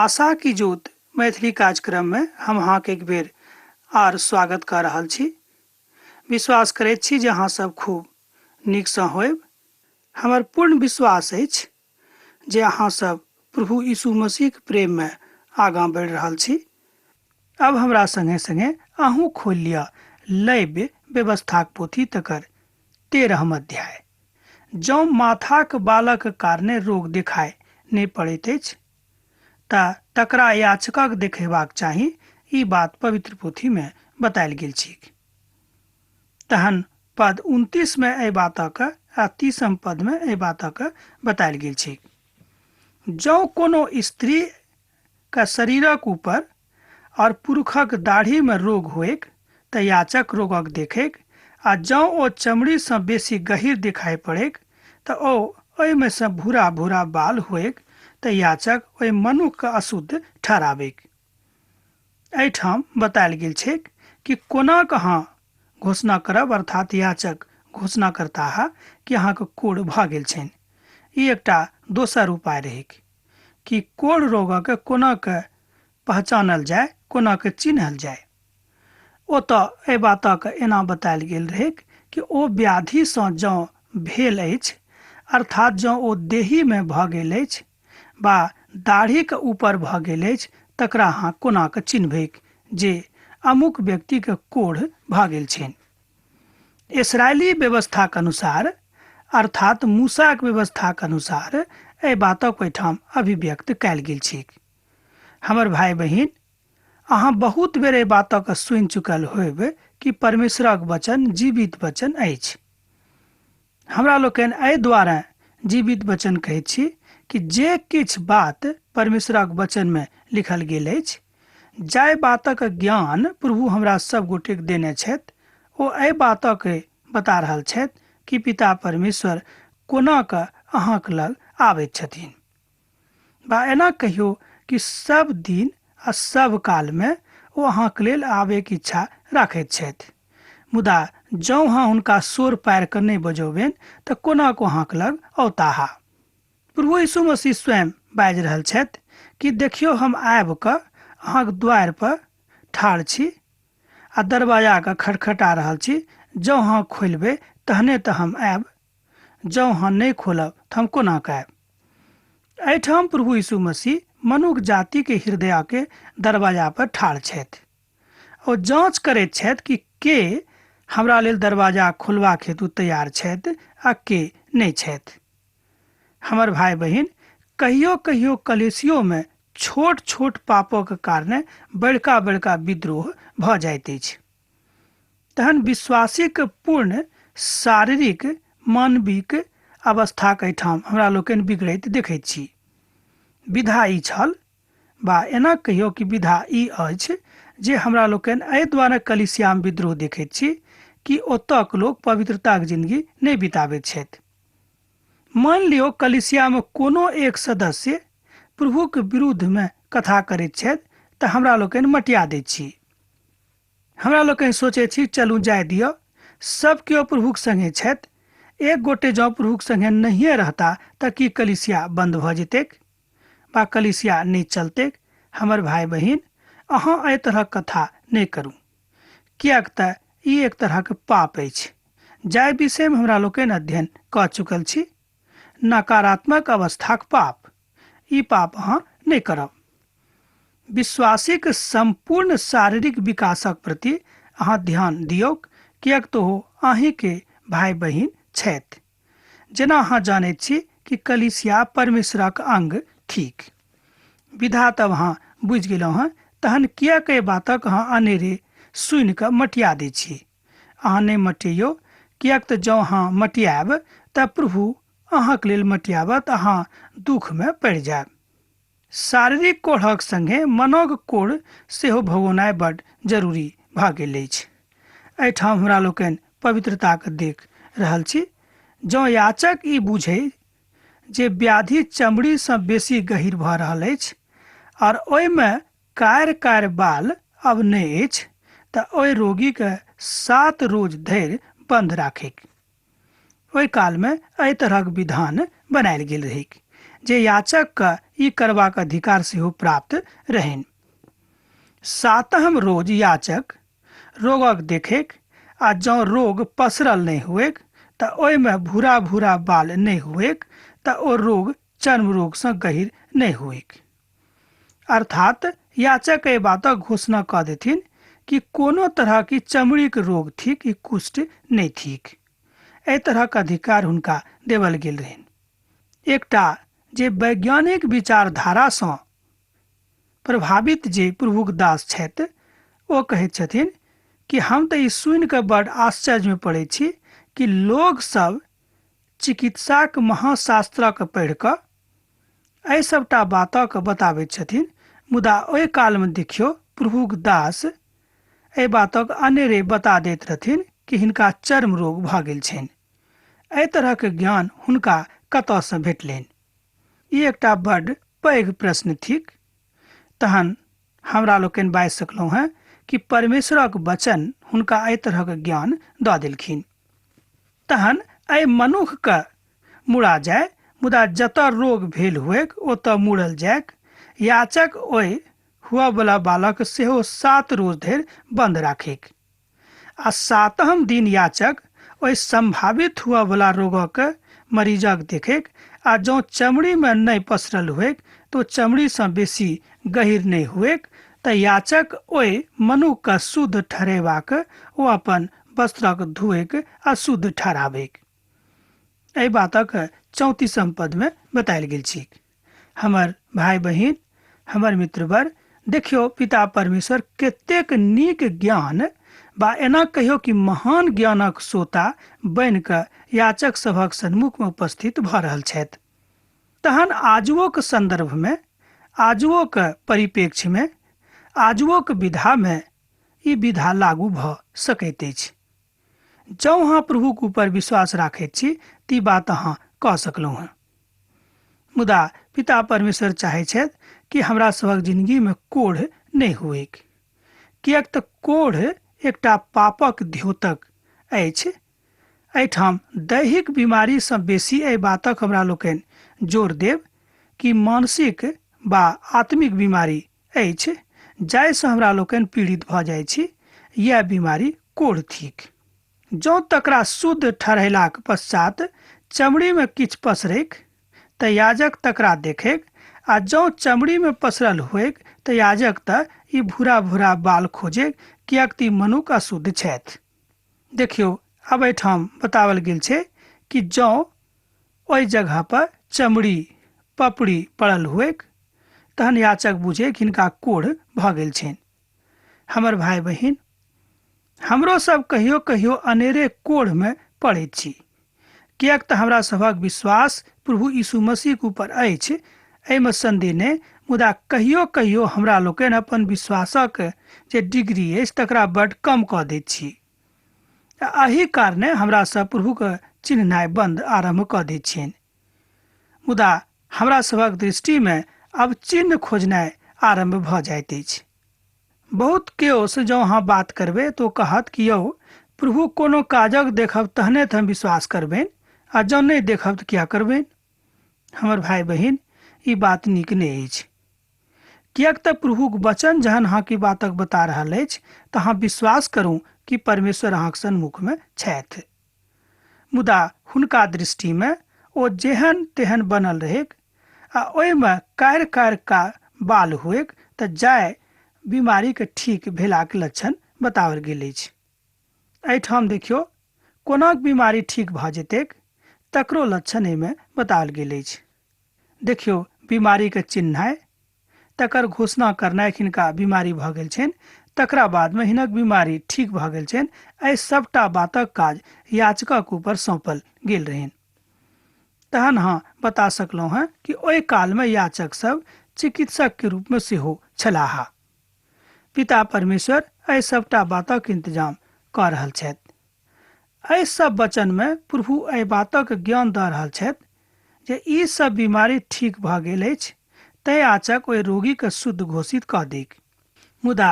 आशा की ज्योत मैथिली कार्यक्रम में हम अहाँके एक बेर आर स्वागत कऽ रहल छी। विश्वास करैत छी जे अहाँ सब खूब नीकसँ होयब। हमर पूर्ण विश्वास अछि जे अहाँ सब प्रभु यीशु मसीहक प्रेम में आगाँ बढ़ि रहल छी। अब हमरा संगे संगे अहूँ खोलि लिअ लैव्य व्यवस्थाक पोथी तकर 13म अध्याय। जँ माथाक बालक कारणे रोग देखाय नहि पड़ैत अछि तऽ तकरा याचकक देखेबाक चाही, ई बात पवित्र पोथी मे बतायल गेल छैक। तहन पद 29 मे एहि बातक आ 30म पद मे एहि बातक बतायल गेल छैक। जँ कोनो स्त्री क शरीरक ऊपर और पुरुखक दाढ़ी मे रोग होइक तऽ याचक रोगक देखैक आ जँ ओ चमड़ी सँ बेसी गहीर देखाइ पड़ैक तऽ ओ ओहिमे सँ भूरा भूरा बाल होइक तऽ याचक ओहि मनुख के अशुद्ध ठहराबैक। एहिठाम बतायल गेल छैक कि कोना कहाँ घोषणा करब अर्थात याचक घोषणा करताह कि अहाँके कोढ़ भऽ गेल छनि। ई एकटा दोसर उपाय रहैक कि कोढ़ रोगक कोना के पहचानल जाय, कोना के चिन्हल जाय। ओतऽ एहि बातक एना बतायल गेल रहैक कि ओ व्याधिसँ जँ भेल अछि अर्थात जँ ओ देहीमे भऽ गेल अछि वा दाढ़ीक ऊपर भऽ गेल अछि तकरा अहाँ कोना कऽ चिन्हबैक जे अमुक व्यक्तिके कोढ़ भऽ गेल छनि। इसराइली व्यवस्थाक अनुसार अर्थात मूसाक व्यवस्थाक अनुसार एहि बातक ओहिठाम अभिव्यक्त कयल गेल छैक। हमर भाय बहिन, अहाँ बहुत बेर एहि बातक सुनि चुकल होयब कि परमेश्वरक वचन जीवित वचन अछि। हमरा लोकनि एहि द्वारे जीवित वचन कहैत छी कि जे किछु बात परमेश्वरक वचन में लिखल गेल अछि, जाहि बातक ज्ञान प्रभु हमरा सब गोटेक देने छथि, ओ एहि बातक बता रहल छथि कि पिता परमेश्वर कोना कऽ अहाँक लग आबैत छथिन। बा एना कहियो कि सब दिन आ सब काल में ओ अहाँक लेल आबैक इच्छा राखैत छथि। मुदा जँ अहाँ हुनका सोर पारि कऽ नहि बजौबनि तऽ कोना कऽ अहाँक लग औताह। प्रभु यीशु मसीह स्वयं बाजि रहल छथि कि देखियौ हम आबि कऽ अहाँक द्वारि पर ठाढ़ छी आ दरवाजाके खटखटा रहल छी, जँ अहाँ खोलबै तहने तऽ हम आयब, जँ अहाँ नहि खोलब तऽ हम कोना कऽ आयब। एहिठाम प्रभु यीशु मसीह मनुख जातिके हृदयके दरवाजा पर ठाढ़ छथि ओ जाँच करैत छथि कि के हमरा लेल दरवाजा खोलबाक हेतु तैयार छथि आ के नहि छथि। हमर भाय बहिन, कहियो कहियो कलेसियोमे छोट छोट पापक कारणे बड़का बड़का विद्रोह भऽ जाइत अछि। तहन विश्वासीक पूर्ण शारीरिक मानविक अवस्थाक एहिठाम हमरा लोकनि बिगड़ैत देखैत छी। विधा ई छल बा एना कहियो कि विधा ई अछि जे हमरा लोकनि एहि द्वारे कलिसियामे विद्रोह देखैत छी कि ओतऽक लोक पवित्रताक जिंदगी नहि बिताबैत छथि। मानि लियौ कलिसियामे कोनो एक सदस्य प्रभुक विरुद्धमे कथा करैत छथि तऽ हमरा लोकनि मटिया दैत छी। हमरा लोकनि सोचैत छी चलू जाय दिअ, सब केओ प्रभुक संगे छथि, एक गोटे जँ प्रभुक संगे नहिए रहता तऽ की कलिसिया बंद भऽ जेतैक बा कलिसिया नहि चलतैक। हमर भाय बहिन, अहाँ एहि तरहक कथा नहि करू, किएक तऽ ई एक तरहक पाप अछि जाहि विषयमे हमरा लोकनि अध्ययन कऽ चुकल छी, नकारात्मक अवस्थाक पाप। ई पाप अहाँ नहि करब। विश्वासीक सम्पूर्ण शारीरिक विकासक प्रति अहाँ ध्यान दियौक, किएक तऽ ओ अहींके भाय बहिन छथि। जेना अहाँ जानैत छी कि कलीसिया परमेश्वरक अंग थिक। विधा तब अहाँ बुझि गेलहुँ हँ, तहन किएक एहि बातक अहाँ अनेरे सुनि कऽ मटिया दैत छी? अहाँ नहि मटियौ, किएक तऽ जँ अहाँ मटियाएब तऽ प्रभु अहाँक लेल मटियाबत, अहाँ दुःखमे पड़ि जायब। शारीरिक कोढ़क संगे मनक कोढ़ सेहो भगोनाइ बड जरूरी भऽ गेल अछि। एहिठाम हमरा लोकनि पवित्रताके देख रहल छी। जँ याचक ई बुझै जे व्याधि चमड़ीसँ बेसी गहीर भऽ रहल अछि आओर ओहिमे कार कार बाल अब नहि अछि तऽ ओहि रोगीके 7 रोज धरि बन्द राखैक। ओहि कालमे एहि तरहक विधान बनायल गेल रहैक जे याचकके ई करबाक अधिकार सेहो प्राप्त रहनि। सातम रोज याचक रोगक देखेक आ जँ रोग पसरल नहि हुएक तऽ ओहिमे भूरा भूरा बाल नहि हुएक तऽ ओ रोग चर्म रोगसँ गहीर नहि हुएक। अर्थात याचक एहि बातक घोषणा कऽ देथिन कि कोनो तरहक ई चमड़ीक रोग थिक, ई कुष्ठ नहि थिक। एहि तरहक अधिकार हुनका देवल गेल रहनि। एकटा जे वैज्ञानिक विचारधारासँ प्रभावित जे प्रभुक दास छथि ओ कहैत छथिन कि हम तऽ ई सुनि कऽ बड आश्चर्यमे पड़ैत छी कि लोग सब चिकित्साक महाशास्त्रक पढ़ि कऽ एहि सबटा बातक बताबैत छथिन, मुदा ओहि कालमे देखियौ प्रभुक दास एहि बातक अनेरे बता दैत रहथिन कि हिनका चर्म रोग भऽ गेल छनि। एहि तरहक ज्ञान हुनका कतऽसँ भेटलनि? ई एकटा बड पैघ प्रश्न थिक। तहन हमरा लोकनि बाजि सकलहुँ हेँ कि परमेश्वरक वचन हुनका एहि तरहक ज्ञान दऽ देलखिन। तहन एहि मनुखके मुड़ा जाय, मुदा जतऽ रोग भेल हुएक ओतऽ मुड़ल जायक। याचक ओहि हुअवला बालक सेहो 7 रोज धरि बन्द राखैक आ सातम दिन याचक ओहि संभावित हुअवला रोगक मरीजक देखैक आ जँ चमड़ीमे नहि पसरल हुएक तऽ ओ चमड़ीसँ बेसी गहीर नहि हुएक तऽ याचक ओहि मनुखके शुद्ध ठहरेबाक ओ अपन वस्त्रक धोएक आ शुद्ध ठहराबैक। एहि बातक 34 पदमे बतायल गेल छैक। हमर भाई बहिन, हमर मित्रवर, देखियौ पिता परमेश्वर कतेक नीक ज्ञान बा एना कहियौ कि महान ज्ञानक सोता बनि कऽ याचक सभक सन्मुखमे उपस्थित भऽ रहल छथि। तहन आजुओक संदर्भमे, आजुओक परिप्रेक्ष्यमे, आजुओक विधामे ई विधा लागू भऽ सकैत अछि। जँ अहाँ प्रभुक ऊपर विश्वास राखैत छी ती बात अहाँ कऽ सकलहुँ हेँ। मुदा पिता परमेश्वर चाहै छथि कि हमरा सभक जिंदगीमे कोढ़ नहि हुएक, किएक तऽ कोढ़ एकटा पापक द्योतक अछि। एहिठाम दैहिक बीमारीसँ बेसी एहि बातक हमरा लोकनि जोर देब कि मानसिक बा आत्मिक बीमारी अछि जाहिसँ हमरा लोकनि पीड़ित भऽ जाइ छी। यैह बीमारी कोढ़ थिक। जँ तकरा शुद्ध ठहरेलाक पश्चात चमड़ीमे किछु पसरैक तऽ याजक तकरा देखैक आ जँ चमड़ीमे पसरल होइक तऽ याजक तऽ ई भूरा भूरा बाल खोजैक, किएक तऽ ई मनुख अशुद्ध छथि। देखियौ आब एहिठाम बताओल गेल छै कि जँ ओहि जगह पर चमड़ी पपड़ी पड़ल होइक तहन याचक बुझैक हिनका कोढ़ भऽ गेल छनि। हमर भाई बहिन, हमरो सब कहियो कहियो अनेरे कोढ़मे पड़ैत छी, किएक तऽ हमरा सभक विश्वास प्रभु यीशु मसीहक ऊपर अछि, एहिमे संदेह नहि, मुदा कहियो कहियो हमरा लोकनि अपन विश्वासक जे डिग्री अछि तकरा बड्ड कम कऽ दैत छी आ एहि कारणे हमरा सब प्रभुक चिन्हनाइ बन्द आरम्भ कऽ दैत छियनि। मुदा हमरा सभक दृष्टिमे आब चिन्ह खोजनाइ आरम्भ भऽ जाइत अछि। बहुत केओ से जँ अहाँ बात करबै तऽ ओ कहत कि यौ प्रभु कोनो काजक देखब तहने तऽ हम विश्वास करबनि आ जँ नहि देखब तऽ किया करबनि। हमर भाई बहिन, ई बात नीक नहि अछि, किएक तऽ प्रभुक वचन जहन अहाँके बातक बता रहल अछि तऽ अहाँ विश्वास करू कि परमेश्वर अहाँक सन्मुखमे छथि। मुदा हुनका दृष्टिमे ओ जेहन तेहन बनल रहैक आ ओहिमे कार कार का बाल हुएक तऽ जाय बीमारीके ठीक भेलाक लक्षण बताओल गेल अछि। एहिठाम देखियौ कोना बीमारी ठीक भऽ जेतैक तकरो लक्षण एहिमे बताओल गेल अछि। देखियौ बीमारीके चिन्हनाइ, तकर घोषणा करनाइ हिनका बीमारी भऽ गेल छनि, तकरा बादमे हिनक बीमारी ठीक भऽ गेल छनि, एहि सबटा बातक काज याचकक ऊपर सौंपल गेल रहनि। तहन अहाँ बता सकलहुँ हेँ कि ओहि कालमे याचक सब चिकित्सकके रूपमे सेहो छलाह। पिता परमेश्वर एहि सबटा बातक इंतजाम कऽ रहल छथि। एहि सब वचनमे प्रभु एहि बातक ज्ञान दऽ रहल छथि जे ई सब बीमारी ठीक भऽ गेल अछि, तैं याचक ओहि रोगीके शुद्ध घोषित कऽ दैक। मुदा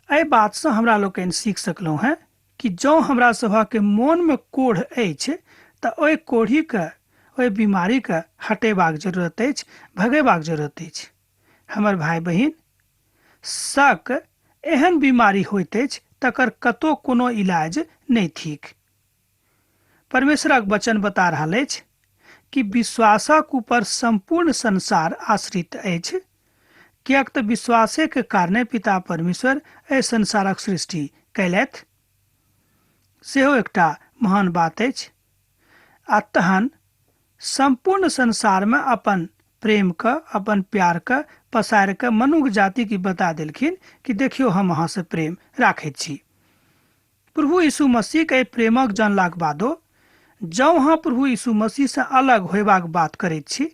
एहि बातसँ हमरा लोकनि सीख सकलहुँ हेँ कि जँ हमरा सभक मोनमे कोढ़ अछि तऽ ओहि कोढ़ीके ओहि बीमारीके हटेबाक जरूरत अछि, भगेबाक जरूरत अछि। हमर भाय बहिन, शक एहन बीमारी होइत अछि तकर कतौ कोनो इलाज नहि थिक। परमेश्वरक वचन बता रहल अछि कि विश्वासक ऊपर सम्पूर्ण संसार आश्रित अछि, किएक तऽ विश्वासे के कारणे पिता परमेश्वर एहि संसारक सृष्टि कयलथि, सेहो एकटा महान बात अछि। आ तहन सम्पूर्ण संसारमे अपन प्रेमके, अपन प्यारके पसारि कऽ मनुख जातिके बता देलखिन कि देखियौ हम अहाँसँ प्रेम राखैत छी। प्रभु यीशु मसीहके एहि प्रेमक जानलाक बादो जँ अहाँ प्रभु यीशु मसीहसँ अलग होयबाक बात करैत छी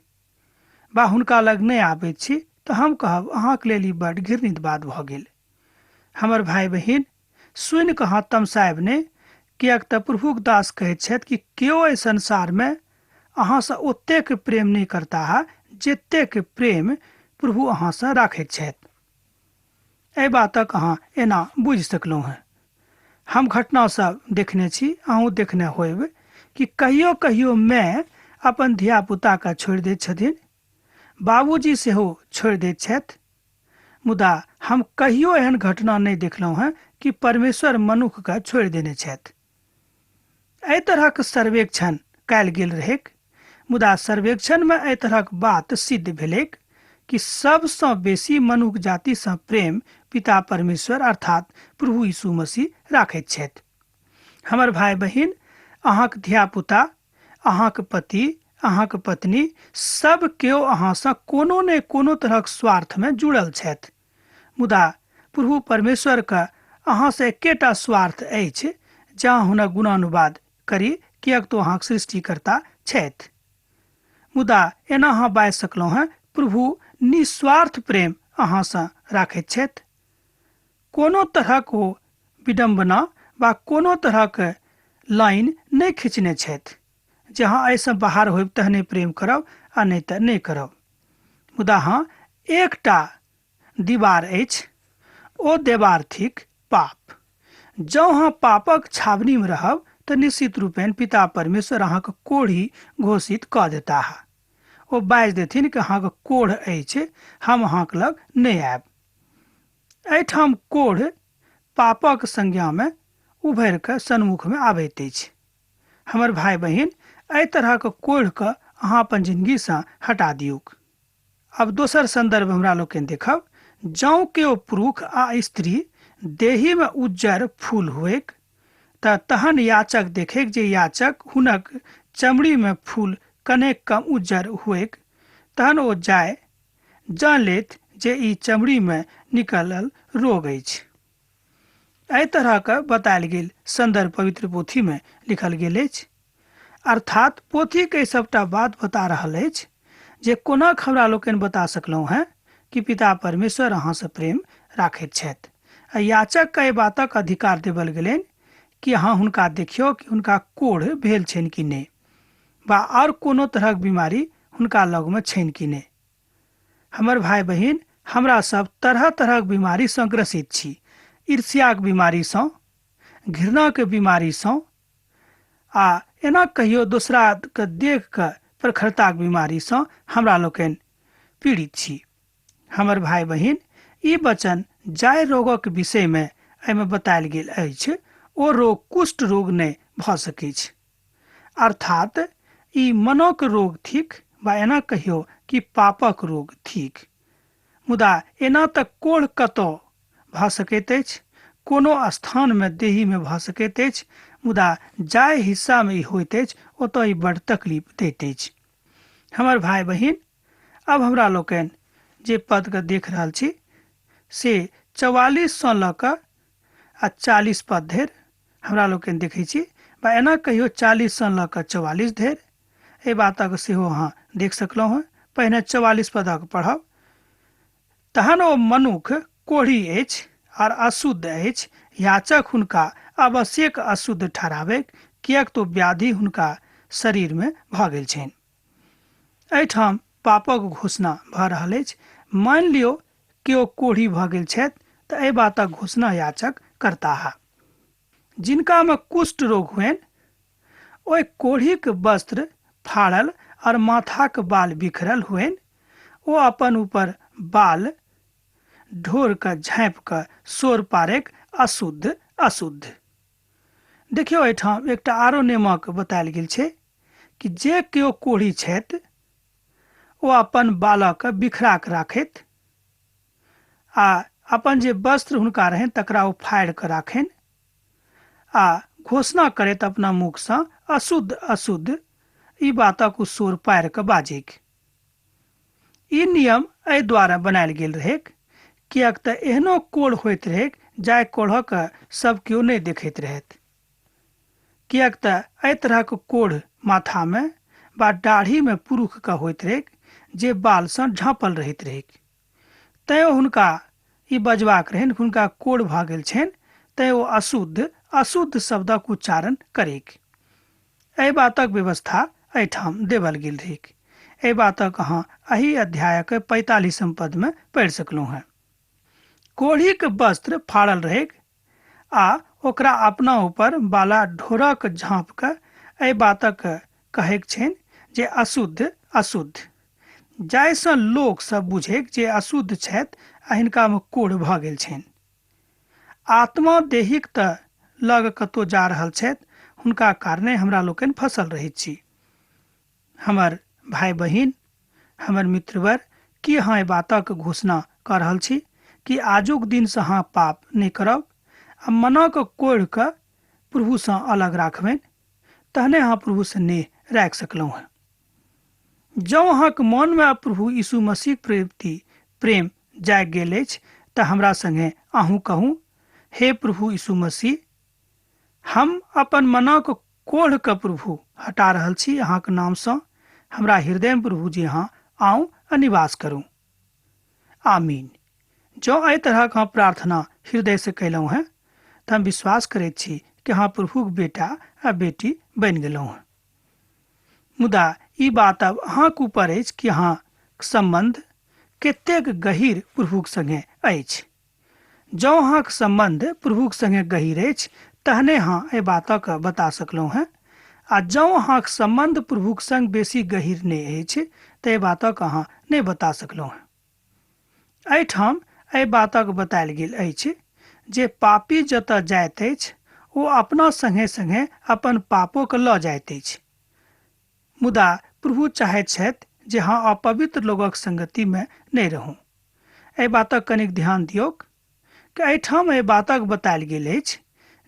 वा हुनका लग नहि आबैत छी तऽ हम कहब अहाँके लेल ई बड्ड घृणित बात भऽ गेल। हमर भाय बहिन, सुनि कऽ अहाँ तमसायब नहि, किएक तऽ प्रभुक दास कहैत छथि कि केओ एहि संसारमे अहाँसँ ओतेक प्रेम नहि करताह जतेक प्रेम प्रभु अहाँसँ राखैत छथि। एहि बातक अहाँ एना बुझि सकलहुँ हेँ। हम घटना सब देखने छी, अहूँ देखने होयब कि कहियो कहियो माय अपन धियापुताके छोड़ि दैत छथिन, बाबूजी सेहो छोड़ि दैत छथि, मुदा हम कहियो एहन घटना नहि देखलहुँ हेँ कि परमेश्वर मनुखके छोड़ि देने छथि। एहि तरहक सर्वेक्षण कयल गेल रहैक, मुदा सर्वेक्षणमे एहि तरहक बात सिद्ध भेलैक कि सबसँ बेसी मनुख जातिसँ प्रेम पिता परमेश्वर अर्थात प्रभु यीशु मसीह राखैत छथि। हमर भाय बहिन, अहाँक धियापुता, अहाँक पति, अहाँक पत्नी सब केओ अहाँसँ कोनो ने कोनो तरहक स्वार्थमे जुड़ल छथि, मुदा प्रभु परमेश्वरके अहाँसँ एकेटा स्वार्थ अछि जे अहाँ हुनक गुणानुवाद करी, किएक तऽ अहाँक सृष्टिकर्ता छथि। मुदा एना अहाँ बाजि सकलहुँ हेँ, प्रभु निस्वार्थ प्रेम अहाँसँ राखैत छथि। कोनो तरहक ओ विडम्बना वा कोनो तरहक लाइन नहि खिचने छथि जे अहाँ एहिसँ बाहर होयब तहने प्रेम करब आ नहि तऽ नहि करब। मुदा हँ, एकटा दीवार अछि, ओ देवार थिक पाप। जँ अहाँ पापक छावनीमे रहब तऽ निश्चित रूपेण पिता परमेश्वर अहाँके कोढ़ी घोषित कऽ देताह। ओ बाजि देथिन कि अहाँके कोढ़ अछि, हम अहाँके लग नहि आयब। एहिठाम कोढ़ पापक संज्ञामे उभरि कऽ सन्मुखमे आबैत अछि। हमर भाय बहिन, एहि तरहक कोढ़के अहाँ अपन जिंदगीसँ हटा दियौक। अब दोसर संदर्भ हमरा लोकनि देखब। जँ केओ पुरुष आ स्त्री देहीमे उज्जर फूल हुएक तऽ तहन याचक देखैक जे याचक हुनक चमड़ीमे फूल कनेक कम उज्जर हुएक, तहन ओ जाय जान लेत जे ई चमड़ीमे निकलल रोग अछि। एहि तरहक बतायल गेल संदर्भ पवित्र पोथीमे लिखल गेल अछि। अर्थात पोथीके सबटा बात बता रहल अछि जे कोना हमरा लोकनि बता सकलहुँ हेँ कि पिता परमेश्वर अहाँसँ प्रेम राखैत छथि। आ याचकके एहि बातक अधिकार देबल गेलनि कि अहाँ हुनका देखियौ कि हुनका कोढ़ भेल छनि कि नहि वा आओर कोनो तरहक बीमारी हुनका लगमे छनि कि नहि। हमर भाय बहिन, हमरा सब तरह तरहक बीमारीसँ ग्रसित छी। ईर्ष्याक बीमारीसँ, घृणाके बीमारीसँ, आ एना कहियो दोसराके देख कऽ प्रखरताक बीमारीसँ हमरा लोकनि पीड़ित छी। हमर भाय बहिन, ई वचन जाहि रोगक विषयमे एहिमे बतायल गेल अछि ओ रोग कुष्ठ रोग नहि भऽ सकैछ। अर्थात ई मनक रोग थिक वा एना कहियो कि पापक रोग थिक। मुदा एना तऽ कोढ़ कतौ भऽ सकैत अछि, कोनो स्थानमे देहीमे भऽ सकैत अछि, मुदा जाहि हिस्सामे ई होइत अछि ओतऽ ई बड्ड तकलीफ दैत अछि। हमर भाय बहिन, अब हमरा लोकनि जे पदके देख रहल छी से 44 लऽ कऽ आ 40 पद धरि हमरा लोकनि देखै छी, वा एना कहियो 40 लऽ कऽ 44 धरि। एहि बातक सेहो अहाँ देख सकलहुँ हेँ। पहिने 44 पदक पढ़ब। तहन ओ मनुख कोढ़ी अछि आर अशुद्ध अछि, याचक हुनका आवश्यक अशुद्ध ठहराबै, किएक तो व्याधि हुनका शरीरमे भऽ गेल छनि। एहिठाम पापक घोषणा भऽ रहल अछि। मानि लियौ केओ कोढ़ी भऽ गेल छथि तऽ एहि बातक घोषणा याचक करताह। जिनकामे कुष्ठ रोग होइन ओहि कोढ़ीक वस्त्र फाड़ल और माथाक बाल बिखरल होइन, ओ अपन ऊपर बाल ढोर के झाँपि कऽ शोर पारैक, अशुद्ध अशुद्ध। देखियौ, एहिठाम एकटा आरो नियमक बतायल गेल छै कि जे केओ कोढ़ी छथि ओ अपन बालक बिखरा कऽ राखैत आ अपन जे वस्त्र हुनका रहनि तकरा ओ फाड़ि कऽ राखनि आ घोषणा करैत अपना मुखसँ अशुद्ध अशुद्ध ई बातक ओ शोर पारि कऽ बाजैक। ई नियम एहि दुआरे बनायल गेल रहैक किएक तऽ एहनो कोढ़ होइत रहैक जाहि कोढ़क सब केओ नहि देखैत रहथि, किएक तऽ एहि तरहक कोढ़ माथामे वा दाढ़ीमे पुरुषके होइत रहैक जे बालसँ झाँपल रहैत रहैक। तैँ हुनका ई बजबाक रहनि, हुनका कोढ़ भऽ गेल छनि, तैँ ओ अशुद्ध अशुद्ध शब्दक उच्चारण करैक। एहि बातक व्यवस्था एहिठाम देवल गेल रहैक। एहि बातक अहाँ एहि अध्यायक 45म पदमे पढ़ि सकलहुँ हेँ। कोढ़ीक वस्त्र फाड़ल रहैक आ ओकरा अपना ऊपर बाला ढोरक झाँप कऽ एहि बातक कहैक छनि जे अशुद्ध अशुद्ध, जाहिसँ लोक सब बुझैक जे अशुद्ध छथि आ हिनकामे कोढ़ भऽ गेल छनि। आत्मा देहिक तऽ लग कतौ जा रहल छथि, हुनका कारणे हमरा लोकनि फसल रहैत छी। हमर भाय बहिन, हमर मित्रवर, की अहाँ एहि बातक घोषणा कऽ रहल छी कि आजुक दिनसँ अहाँ पाप नहि करब आ मनक कोढ़िके प्रभुसँ अलग राखबनि, तहने अहाँ प्रभुसँ नेह राखि सकलहुँ हेँ। जँ अहाँक मनमे प्रभु यीशु मसीह प्रति प्रेम जागि गेल अछि तऽ हमरा संगे अहूँ कहू, हे प्रभु यीशु मसीह, हम अपन मनक कोढ़के प्रभु हटा रहल छी अहाँक नामसँ। हमरा हृदयमे प्रभु जी अहाँ आउ आ निवास करू। आमीन। जँ एहि तरहक अहाँ प्रार्थना हृदयसँ कयलहुँ हेँ तऽ हम विश्वास करैत छी कि अहाँ प्रभुक बेटा आ बेटी बनि गेलहुँ हेँ। मुदा ई बात आब अहाँक ऊपर अछि कि अहाँक सम्बन्ध कतेक गहीर प्रभुक संगे अछि। जँ अहाँक सम्बन्ध प्रभुक संगे गहीर अछि तहने अहाँ एहि बातक बता सकलहुँ हेँ, आ जँ अहाँक सम्बन्ध प्रभुक संग बेसी गहीर नहि अछि तऽ एहि बातक अहाँ नहि बता सकलहुँ हेँ। एहिठाम एहि बातक बतायल गेल अछि जे पापी जतऽ जाइत अछि ओ अपना संगे संगे अपन पापोके लऽ जाइत अछि। मुदा प्रभु चाहैत छथि जे अहाँ अपवित्र लोकक संगतिमे नहि रहू। एहि बातक कनिक ध्यान दियौक कि एहिठाम एहि बातक बतायल गेल अछि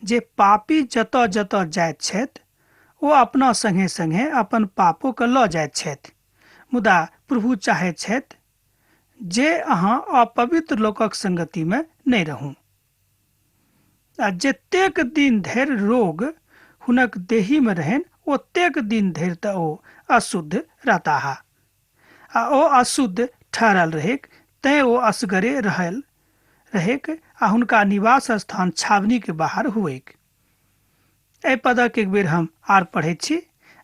जे पापी जतऽ जतऽ जाइत छथि ओ अपना संगे संगे अपन पापोके लऽ जाइत छथि। मुदा प्रभु चाहैत छथि जे अहाँ अपवित्र लोकक संगतिमे नहि रहू। आ जतेक दिन धरि रोग हुनक देहीमे रहनि ओतेक दिन धरि तऽ ओ अशुद्ध रहताह आ ओ अशुद्ध ठहरल रहैक, तैँ ओ असगरे रहल रहैक आ हुनका निवास स्थान छावनीके बाहर हुएक। एहि पदक एक बेर हम आर पढ़ैत छी।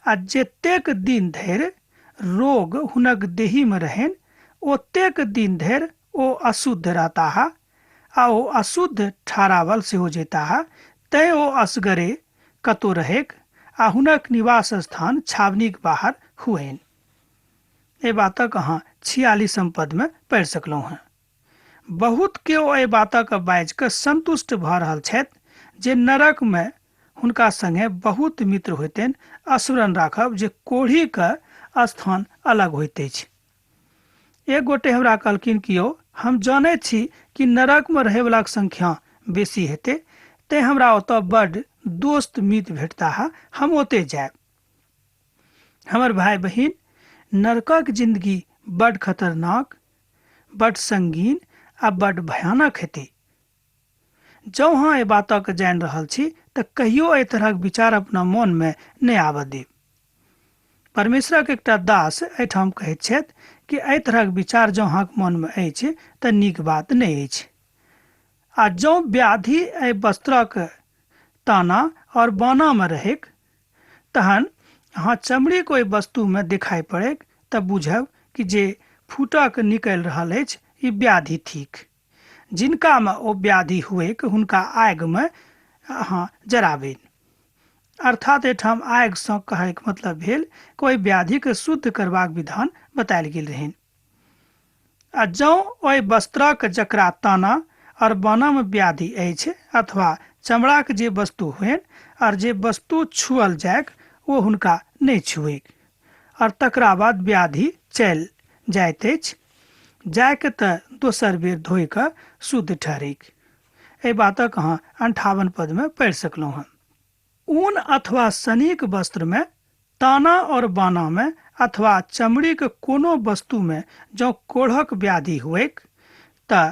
आ जतेक दिन धरि रोग हुनक देहीमे रहनि ओतेक दिन धरि ओ अशुद्ध रहताह आ ओ अशुद्ध ठहरावल सेहो जेताह, तैँ ओ असगरे कतौ रहैक आ हुनक निवास स्थान छावनीक बाहर हुएन। एहि बातक अहाँ 46म पदमे पढ़ि सकलहुँ हेँ। बहुत केओ एहि बातक बाजि कऽ संतुष्ट भऽ रहल छथि जे नरकमे हुनका संगे बहुत मित्र होइतनि। स्मरण राखब जे कोढ़ीके स्थान अलग होइत अछि। एक गोटे हमरा कहलखिन कि यौ, हम जानैत छी कि नरकमे रहैवलाके संख्या बेसी हेतै, तैँ हमरा ओतऽ बड्ड दोस्त मित्र भेटताह, हम ओतहि जायब। हमर भाय बहिन, नरकक जिंदगी बड्ड खतरनाक, बड्ड संगीन आ बड्ड भयानक हेतै। जँ अहाँ एहि बातक जानि रहल छी तऽ कहियो एहि तरहक विचार अपना मोनमे नहि आबऽ देब। परमेश्वरक एकटा दास एहिठाम कहैत छथि कि एहि तरहक विचार जँ अहाँक मोनमे अछि तऽ नीक बात नहि अछि। आ जँ व्याधि एहि वस्त्रक ताना और बानामे रहैक तहन अहाँ चमड़ीक ओहि वस्तुमे देखाइ पड़ैक तऽ बुझब कि जे फूटक निकलि रहल अछि ई व्याधि थिक। जिनकामे ओ व्याधि हुएक हुनका आगिमे अहाँ जराबनि। अर्थात एहिठाम आगिसँ कहैके मतलब भेल कि ओहि व्याधिके शुद्ध करबाक विधान बतायल गेल रहनि। आ जँ ओहि वस्त्रक जकरा ताना आओर बानामे व्याधि अछि अथवा चमड़ाक जे वस्तु होइन आओर जे वस्तु छुअल जाइक ओ हुनका नहि छुएक, आओर तकरा बाद व्याधि चलि जाइत अछि, जाइके तऽ दोसर बेर धोइ कऽ शुद्ध ठहरैक। एहि बातक अहाँ 58 पदमे पढ़ि सकलहुँ हँ। ऊन अथवा सनीक वस्त्रमे, ताना और बानामे अथवा चमड़ीक कोनो वस्तुमे जँ कोढ़क व्याधि हुएक तऽ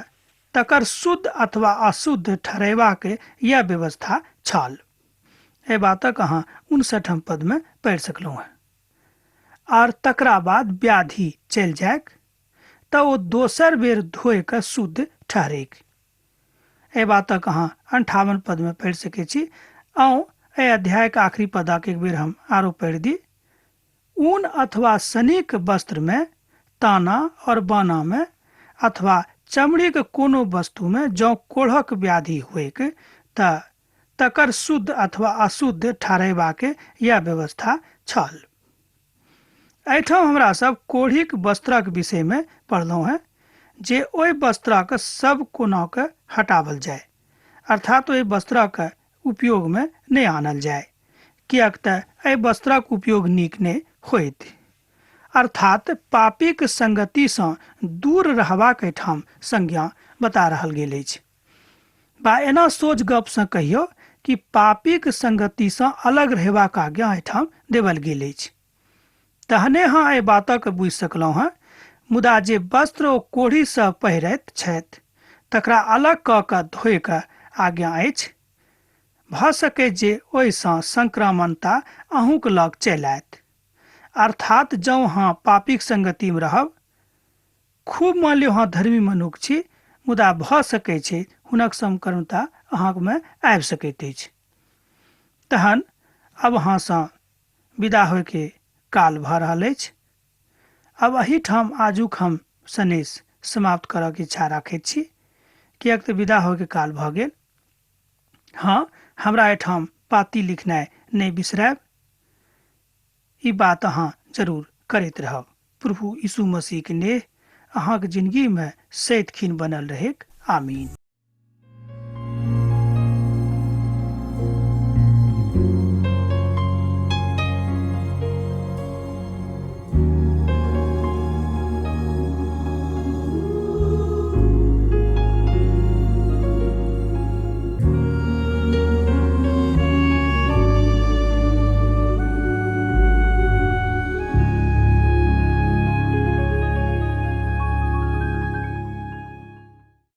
तकर शुद्ध अथवा अशुद्ध ठहरेबाक यैह व्यवस्था छल। एहि बातक अहाँ 59 पदमे पढ़ि सकलहुँ हँ। आर तकरा बाद व्याधि चलि जाइक तऽ ओ दोसर बेर धोइ कऽ शुद्ध ठहरैक। एहि बातक अहाँ 58 पदमे पढ़ि सकैत छी। आउ एहि अध्यायक आखिरी पदक एक बेर हम आरो पढ़ि दी। ऊन अथवा सनीक वस्त्रमे, ताना और बानामे अथवा चमड़ीक कोनो वस्तुमे जँ कोढ़क व्याधि होइक तऽ तकर शुद्ध अथवा अशुद्ध ठहरेबाक यैह व्यवस्था छल। एहिठाम हमरा सब कोढ़ीक वस्त्रक विषयमे पढ़लहुँ हेँ जे ओहि वस्त्रक सब कोनाके हटावल जाय, अर्थात ओहि वस्त्रक उपयोगमे नहि आनल जाय, किएक तऽ एहि वस्त्रक उपयोग नीक नहि होइत। अर्थात पापीक संगतिसँ दूर रहबाक एहिठाम संज्ञा बता रहल गेल अछि। बा एना सोझ गपसँ कहियौ कि पापीक संगतिसँ अलग रहबाक आज्ञा एहिठाम देवल गेल अछि। तहने अहाँ एहि बातक बुझि सकलहुँ हँ। मुदा जे वस्त्र ओ कोढ़ीसँ पहिरैत छथि तकरा अलग कऽ कऽ धोइके आज्ञा अछि। भऽ सकै जे ओहिसँ संक्रामणता अहूँक लग चलि आयत। अर्थात जँ अहाँ पापीक संगतिमे रहब, खूब मानि लियौ अहाँ धर्मी मनुख छी, मुदा भऽ सकै छै हुनक संक्रमणता अहाँमे आबि सकैत अछि। तहन आब अहाँसँ विदा होइके काल भऽ रहल अछि। आब एहिठाम आजुक हम सनेस समाप्त करऽके इच्छा राखैत छी, किएक तऽ विदा होइके काल भऽ गेल। हँ, हमरा एहिठाम पाती लिखनाइ नहि बिसरायब, ई बात अहाँ जरूर करैत रहब। प्रभु यीशु मसीहके नेह अहाँके जिनगीमे सदिखन बनल रहैक। आमीन।